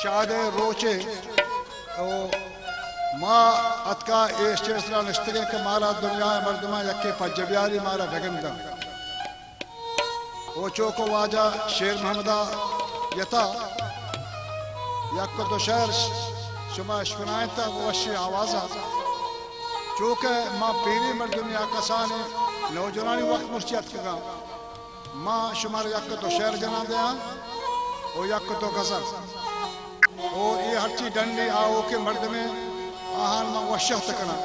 شاد ءِ روچے ءُ ما اتکا اے اسٹیج ءِ سرا نشتگیں کہ مارا دنیا ءِ مردماں یکے پجہ بیاری، مارا بگنداں۔ ءُ چوکو واجہ شیر محمد ءَ یتا، یک دو شعر شما اشکنائینتا وشی آوازا۔ چوکہ ما پیری مردمی آ کسانی نوجوانانی وقت مرچی اتکگاں۔ ما شمارا یک دو شعر جنان دیاں ءُ یک دو غزل ءُ اے ہرچی ڈنڈی آؤکیں مردمے آہان ما وشہت کناں۔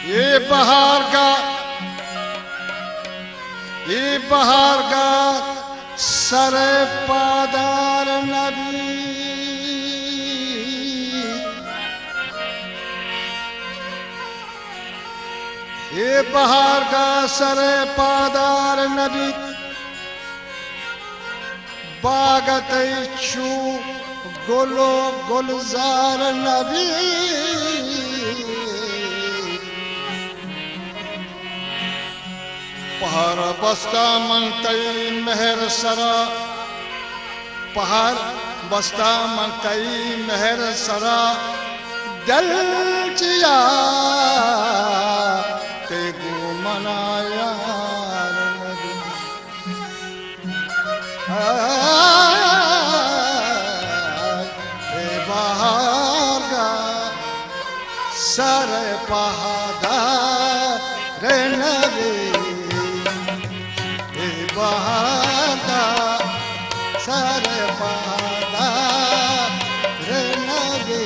اے بہارگاہ، اے بہارگاہ سر پادار نبی۔ اے بہارگاہ سر پادار نبی۔ باگ تئی چو گل ءُ گلزار نبی۔ پہر بستہ من تئی مہر سرا، پہر بستہ من تئی مہر سرا، دل چیا تئی گوں منا یار نبی۔ اے بہارگاہ سر پہدار نبی، اے بہارگاہ سر پہدار نبی۔